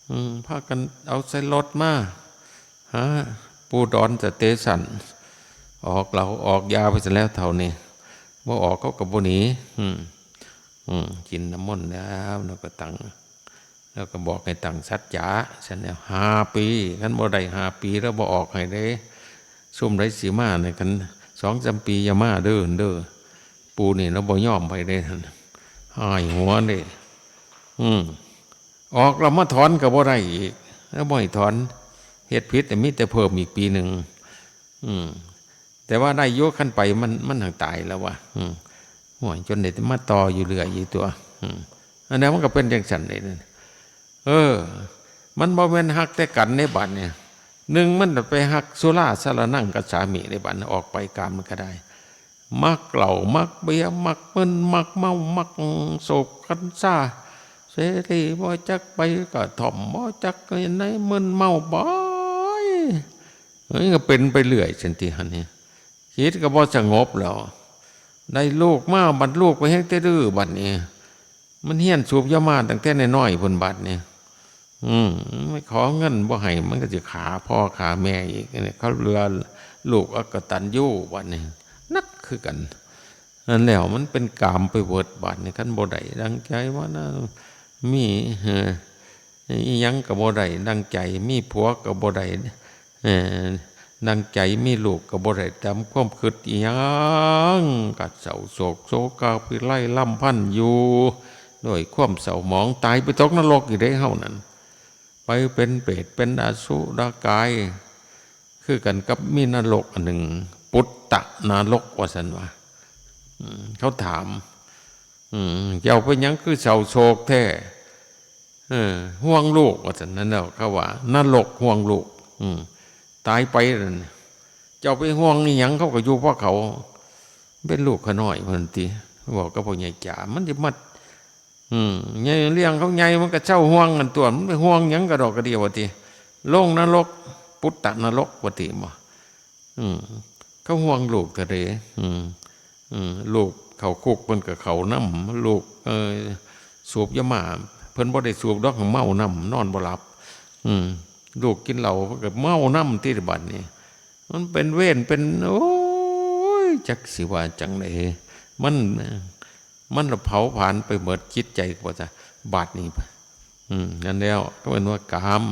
อืม พากันเอาใส่รถมา ฮะ ปูดอนสเตชัน ออกเหล้าออกยาไปซะแล้วเฒ่านี้ บ่ออกเขาก็บ่หนี อืม อืม กินน้ำมนต์แล้ว แล้วก็ตั้ง แล้วก็บอกให้ตั้งสัจจะ ซั่นแล้ว ห้าปี คันบ่ได้ห้าปี แล้วบ่ออกให้เด้ ซุมใดสิมาเนี่ย คันสองสามปีอย่ามาเด้อ เด้อ ปู่นี่เราบ่ยอมไผเด้ ท่านอ้ายหัวเด้ อืม ออกแล้วมาถอนก็บ่ได้อีก แล้วบ่ให้ถอน เฮ็ดผิดแต่มีแต่เพิ่มอีกปีหนึ่ง อืม แต่ว่าได้อยู่ คันไปมัน มันหั้นตายแล้ววะ อืม ห่วย จนได้มาต่ออยู่เรื่อยอยู่ตัว อืม อันนั้นมันก็เป็นจังซั่นนี่ เออ มันบ่แม่นฮักแต่กันในบัดเนี่ย หนึ่งมันไปฮักสุราสารนังคัจฉามิในบัด ออกไปกามมันก็ได้ มักเหล้า มักเบียร์ มักมึน มักเมา มักสูบกัญชา เสรีบ่จักใบกระท่อม บ่จักในมึนเมาบ่อย เอ้ย ก็เป็นไปเรื่อยซั่นติหั่นนี่ จิตก็บ่สงบแล้ว ได้ลูกมา บัดลูกไปแฮงแต่ดื้อบัดนี้ มันเฮียนสูบยามาตั้งแต่น้อยๆพุ้นบัดนี้ อืม ขอเงินบ่ให้ มันก็สิฆ่าพ่อฆ่าแม่อีก เนี่ย เขาเรียกว่าลูกอกตัญญูบัดนี้ หนักคือกัน นั่นแล้วมันเป็นกามไปเบิดบัดนี้ คันบ่ได้ดังใจว่านะ มี เอ่อ อิหยังก็บ่ได้ดังใจ มีผัวก็บ่ได้ เอ่อ ดังใจ มีลูกก็บ่ได้ตามความคิดอิหยัง ก็เศร้าโศกโศกาภิไรรำพันอยู่ ด้วยความเศร้าหมอง ตายไปตกนรกอีกเด้เฮานั่น ไปเป็นเปรต เป็นอสุรกาย คือกันกับมีนรกอันหนึ่ง ปุตตะนรกว่าซั่นว่า อืม เขาถาม อืม เจ้าเป็นหยังคือเศร้าโศกแท้ เออ ห่วงลูกว่าซั่น นั่นแหละเขาว่า นรกห่วงลูก อืม ตายไปนั่น เจ้าไปห่วงอิหยัง เขาก็อยู่เพราะเขา เป็นลูกข้าน้อยเพิ่นติ บอกกับพ่อใหญ่จ๋า มันสิมา อืม ใหญ่เลี้ยงเขาใหญ่ มันก็เศร้าห่วงกันตัว มันไปห่วงหยังกระดอกกระเดียวว่าติ ลงนรก ปุตตะนรกว่าติบ่ อืม เขาห่วงลูกเท่าใด อืม อืม ลูกเข้าคุกเพิ่นก็เข้านำ ลูก เอ่อ สูบยามา เพิ่นบ่ได้สูบดอก เมานำ นอนบ่หลับ อืม ลูกกินเหล้า เพิ่นก็เมานำติบัดนี้ มันเป็นเวรเป็น โอ้ย จักสิว่าจั่งใด มัน มันละเผาผลาญไปหมดจิตใจกว่าจะ บาดนี้ อืม นั่นแล้ว ก็เป็นว่ากาม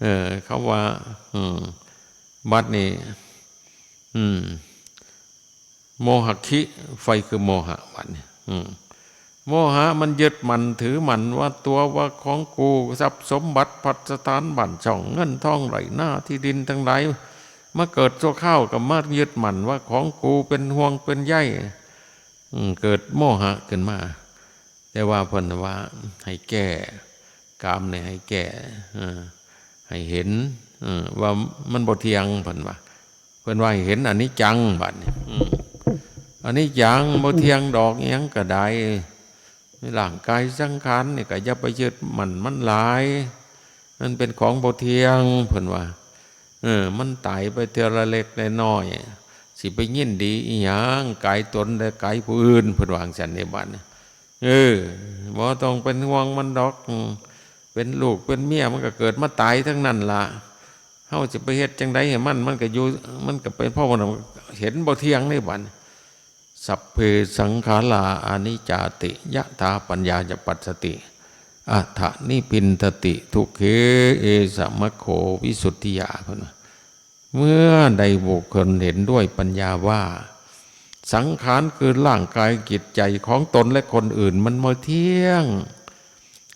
เออ เขาว่า อืม บาดนี้ อืม โมหะคิ ไฟคือโมหะ บาดนี้ อืม โมหะมันยึดมั่นถือมั่นว่าตัวว่าของกู ทรัพย์สมบัติ พัสถาน บ้านช่อง เงินทอง ไร่นา ที่ดินทั้งหลาย มาเกิดชั่วคราวก็มายึดมั่นว่าของกู เป็นห่วงเป็นใย อืม เกิดโมหะขึ้นมา แต่ว่าเพิ่นว่าให้แก้ กามนี่ให้แก้ เออ ให้เห็น เออ ว่ามันบ่เที่ยง เพิ่นว่า เพิ่นว่าให้เห็นอนิจจัง บาดนี้ อืม อนิจจัง บ่เที่ยงดอก อิหยังก็ได้ ร่างกายสังขารนี่ก็อย่าไปยึดมั่นมันหลาย มันเป็นของบ่เที่ยง เพิ่นว่า เออ มันตายไปเทื่อละเล็กละน้อย สิไปยินดีอิหยัง กายตนและกายผู้อื่น เพิ่นว่าจั่งซั้นเด้ บาดนี้ เออ บ่ต้องเป็นห่วงมันดอก อืม เป็นลูกเป็นเมียมันก็เกิดมาตายทั้งนั้นล่ะ เฮาสิไปเฮ็ดจั่งใดให้มัน มันก็อยู่ มันก็เป็น เพราะว่าเห็นบ่เที่ยงนี่ บาดนี้ สัพเพสังขาราอนิจจาติ ยะถาปัญญาจะปัสสติ อัฏฐนิพพินทติ ทุกเข เอสะมัคโควิสุทธิยา เพิ่นว่า เมื่อใดบุคคลเห็นด้วยปัญญาว่า สังขารคือร่างกายจิตใจของตนและคนอื่นมันบ่เที่ยง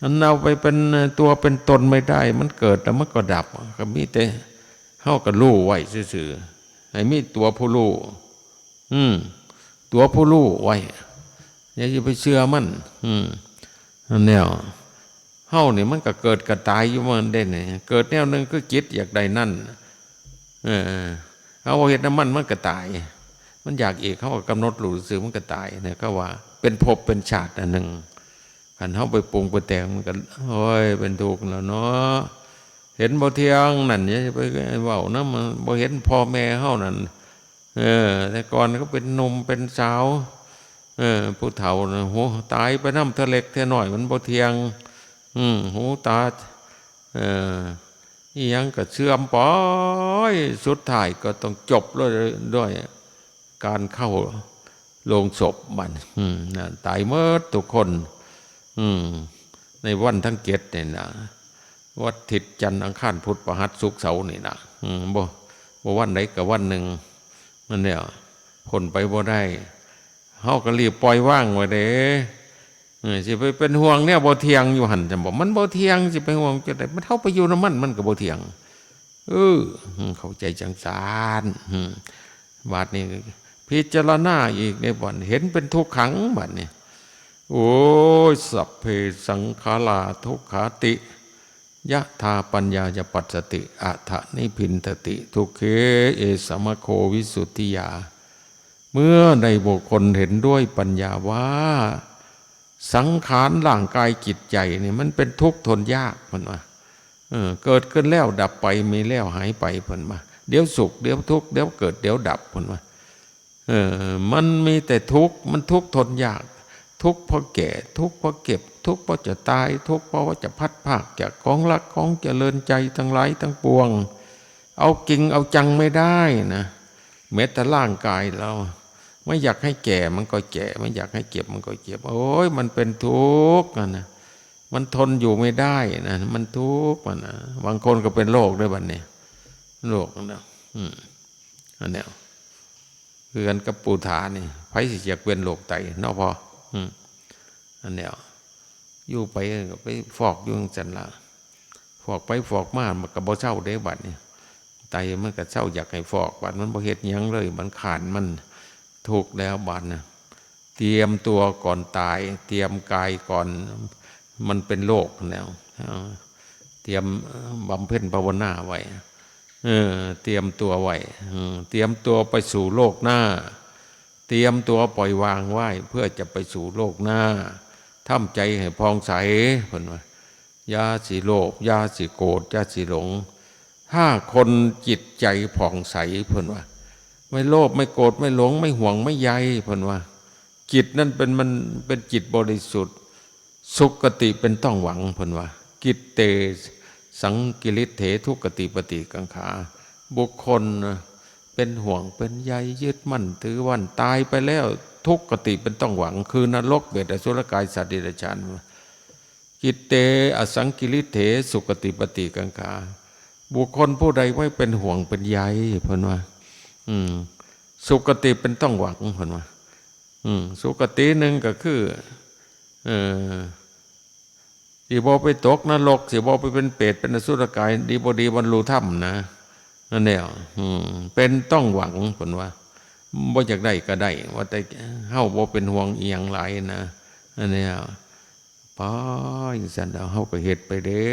มันเอาไปเป็นตัวเป็นตนไม่ได้ มันเกิดแล้วมันก็ดับ ก็มีแต่เฮาก็รู้ไว้ซื่อๆ ให้มีตัวผู้รู้ อืม ตัวผู้รู้ไว้ อย่าไปเชื่อมัน อืม นั่นแหละ เฮานี่มันก็เกิดก็ตายอยู่มันเด้นี่ เกิดแนวหนึ่งคือจิตอยากได้นั่น เออ เฮาบ่เฮ็ดนำมัน มันก็ตาย มันอยากอีก เฮาก็กำหนดรู้ซื่อ มันก็ตายเนี่ย เขาว่าเป็นภพเป็นชาติอันหนึ่ง คันเฮาไปปรุงไปแต่งมันก็ โอ้ย เป็นทุกข์แล้วเนาะ เห็นบ่เที่ยงนั่น อย่าไปเว้านำมัน บ่เห็นพ่อแม่เฮานั่น เออ แต่ก่อนก็เป็นหนุ่มเป็นสาว เออ ผู้เฒ่าน่ะ โห ตายไปนำเทื่อเล็กเทื่อน้อย มันบ่เที่ยง อืม หูตา เออ อิหยังก็เสื่อมไป สุดท้ายก็ต้องจบลงด้วยการเข้าโลงศพบัด อืม น่ะ ตายหมดทุกคน อืม ในวันทั้งเจ็ดนี่นะ วันอาทิตย์ จันทร์ อังคาร พุธ พฤหัส ศุกร์ เสาร์นี่นะ อืม บ่ บ่วันใดก็วันหนึ่ง นั่นแหละ พ้นไปบ่ได้ เฮาก็รีบปล่อยวางไว้เด้ เออ สิไปเป็นห่วงแนวบ่เที่ยงอยู่หั่น จั่งบ่ มันบ่เที่ยง สิไปห่วงจั่งใด มันเฮาไปอยู่นำมัน มันก็บ่เที่ยง เออ อืม เข้าใจจั่งซั้น อืม บาดนี้เป พิจารณาอีกในบัดเห็นเป็นทุกขังบัดนี้ โอ้ย สัพเพสังขาราทุกขาติ ยะถาปัญญายาปัสสติ อัฏฐนิพพินทติ ทุกเข เอสมะโควิสุทธิยา เมื่อในบุคคลเห็นด้วยปัญญาว่า สังขารร่างกายจิตใจนี่มันเป็นทุกข์ทนยากเพิ่นว่า เออ เกิดขึ้นแล้วดับไป มีแล้วหายไปเพิ่นว่า เดี๋ยวสุข เดี๋ยวทุกข์ เดี๋ยวเกิด เดี๋ยวดับเพิ่นว่า เออ มันมีแต่ทุกข์ มันทุกข์ทนยาก ทุกข์เพราะแก่ ทุกข์เพราะเจ็บ ทุกข์เพราะจะตาย ทุกข์เพราะว่าจะพลัดพรากจากของรักของเจริญใจทั้งหลายทั้งปวง เอาจริงเอาจังไม่ได้นะ แม้แต่ร่างกายเรา ไม่อยากให้แก่มันก็แก่ ไม่อยากให้เจ็บมันก็เจ็บ โอ้ย มันเป็นทุกข์นะนะ มันทนอยู่ไม่ได้นะ มันทุกข์มันนะ บางคนก็เป็นโรคด้วยบัดนี้ โรคนะ อืม อันเนี้ย คือกันกับปูถานี่ ไผสิอยากเป็นโรคไตเนาะพ่อ อืม อันเนี้ย อยู่ไปก็ไปฟอกอยู่จั่งซั้นล่ะ ฟอกไปฟอกมา มันก็บ่เซาเด้บัดนี้ ไตมันก็เซาอยากให้ฟอก บัดมันบ่เฮ็ดหยังเลย มันค้าน มันทุกข์แล้วบัดน่ะ เตรียมตัวก่อนตาย เตรียมกายก่อน มันเป็นโรคแล้ว เออ เตรียม เอ่อ บำเพ็ญภาวนาไว้ เออ เตรียมตัวไว้ เออ เตรียมตัวไปสู่โลกหน้า เตรียมตัวปล่อยวางไว้ เพื่อจะไปสู่โลกหน้า ทำใจให้ผ่องใส เพิ่นว่า อย่าสิโลภ อย่าสิโกรธ อย่าสิหลง ถ้าคนจิตใจผ่องใส เพิ่นว่า ไม่โลภ ไม่โกรธ ไม่หลง ไม่ห่วง ไม่ใย เพิ่นว่า จิตนั่นเป็น มันเป็นจิตบริสุทธิ์ สุคติเป็นต้องหวัง เพิ่นว่า กิตเต สังกิริเถ ทุกขติปฏิกังขา บุคคลนะ เป็นห่วงเป็นใย ยึดมั่นถือมั่น ตายไปแล้ว ทุกขติเป็นต้องหวัง คือนรก เปรต อสุรกาย สัตว์เดรัจฉาน กิตเต อสังกิริเถ สุคติปฏิกังขา บุคคลผู้ใดไม่เป็นห่วงเป็นใย เพิ่นว่า อืม สุคติเป็นต้องหวัง เพิ่นว่า อืม สุคติหนึ่งก็คือ เอ่อ สิบ่ไปตกนรก สิบ่ไปเป็นเปรต เป็นอสุรกาย ดีบ่ดีบรรลุธรรมนะ นั่นแหละ อืม เป็นต้องหวัง เพิ่นว่า บ่อยากได้ก็ได้ ว่าแต่เฮาบ่เป็นห่วงอีหยังหลายนะ อันเนี้ย ไปจั่งซั้นแล้ว เฮาก็เฮ็ดไปเด้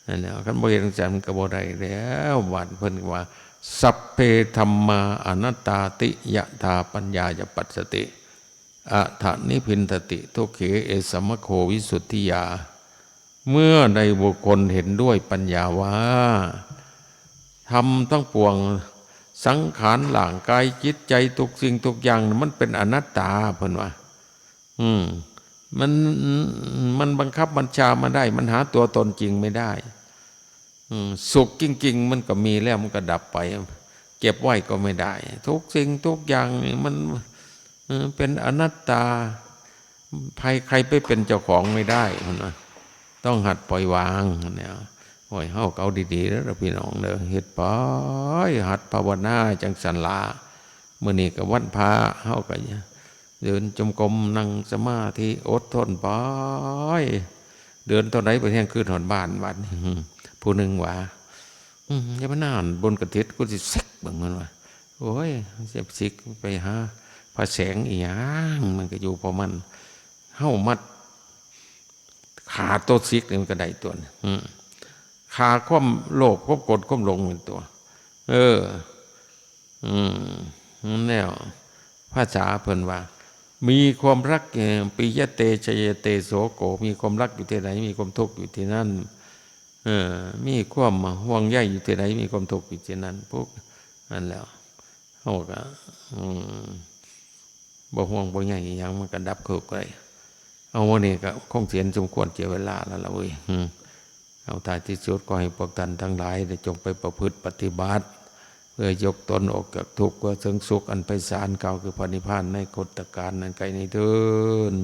นั่นแหละ คันบ่เฮ็ดจั่งซั้นมันก็บ่ได้แล้ว บาดเพิ่นว่า สัพเพธัมมาอนัตตาติ ยะถาปัญญายาปัสสติ อัฏฐนิพพินทติ ทุกเข เอสมะโควิสุทธิยา เมื่อใดบุคคลเห็นด้วยปัญญาว่า ธรรมทั้งปวง สังขารร่างกายจิตใจทุกสิ่งทุกอย่างน่ะมันเป็นอนัตตา เพิ่นว่า อืม มัน มันบังคับบัญชาไม่ได้ มันหาตัวตนจริงไม่ได้ อืม สุขจริงๆ มันก็มีแล้วมันก็ดับไป เก็บไว้ก็ไม่ได้ ทุกสิ่งทุกอย่างนี่มัน เออ เป็นอนัตตา ใคร ใครไปเป็นเจ้าของไม่ได้ เพิ่นว่า ต้องหัดปล่อยวาง เนี่ย โอ้ย เฮาก็เอาดีๆ เด้อพี่น้องเด้อ เฮ็ดไป หัดภาวนาจั่งซั้นล่ะ มื้อนี้ก็วันพระ เฮาก็เดินจงกรม นั่งสมาธิ อดทนไป เดินเท่าใดไปเที่ยงคืนฮอดบ้านบัดนี้ ผู้หนึ่งว่า อืม อย่ามานั่งบนกระเท็ด กูสิเซ็กเบิ่ง มันว่า โอ้ย จะสิกไปหาพระแสงอีหยัง มันก็อยู่พอมัน เฮามัดขาตัวสิกนี่มันก็ได้ตัวนี่ อืม ขาความโลภ ความโกรธ ความหลงเป็นตัว เออ อืม นั่นแหละภาษาเพิ่นว่า มีความรัก เอ่อ ปิยะเต ชยะเต โสโก มีความรักอยู่ที่ไหน มีความทุกข์อยู่ที่นั่น เออ มีความห่วงใยอยู่ที่ไหน มีความทุกข์อยู่ที่นั่น พวกนั่นแหละ เฮาก็ อืม บ่ห่วงบ่ใยอิหยัง มันก็ดับทุกข์ได้ เอา วันนี้ก็คงสิเห็นสมควรแก่เวลาแล้วล่ะเว้ย อืม เอา ท้ายที่สุดขอให้พวกท่านทั้งหลายได้จงไปประพฤติปฏิบัติ เพื่อยกตนออกจากทุกข์ เพื่อถึงสุขอันไพศาล กล่าวคือพระนิพพานในคตกาลนั้นไกลนี้เทอญ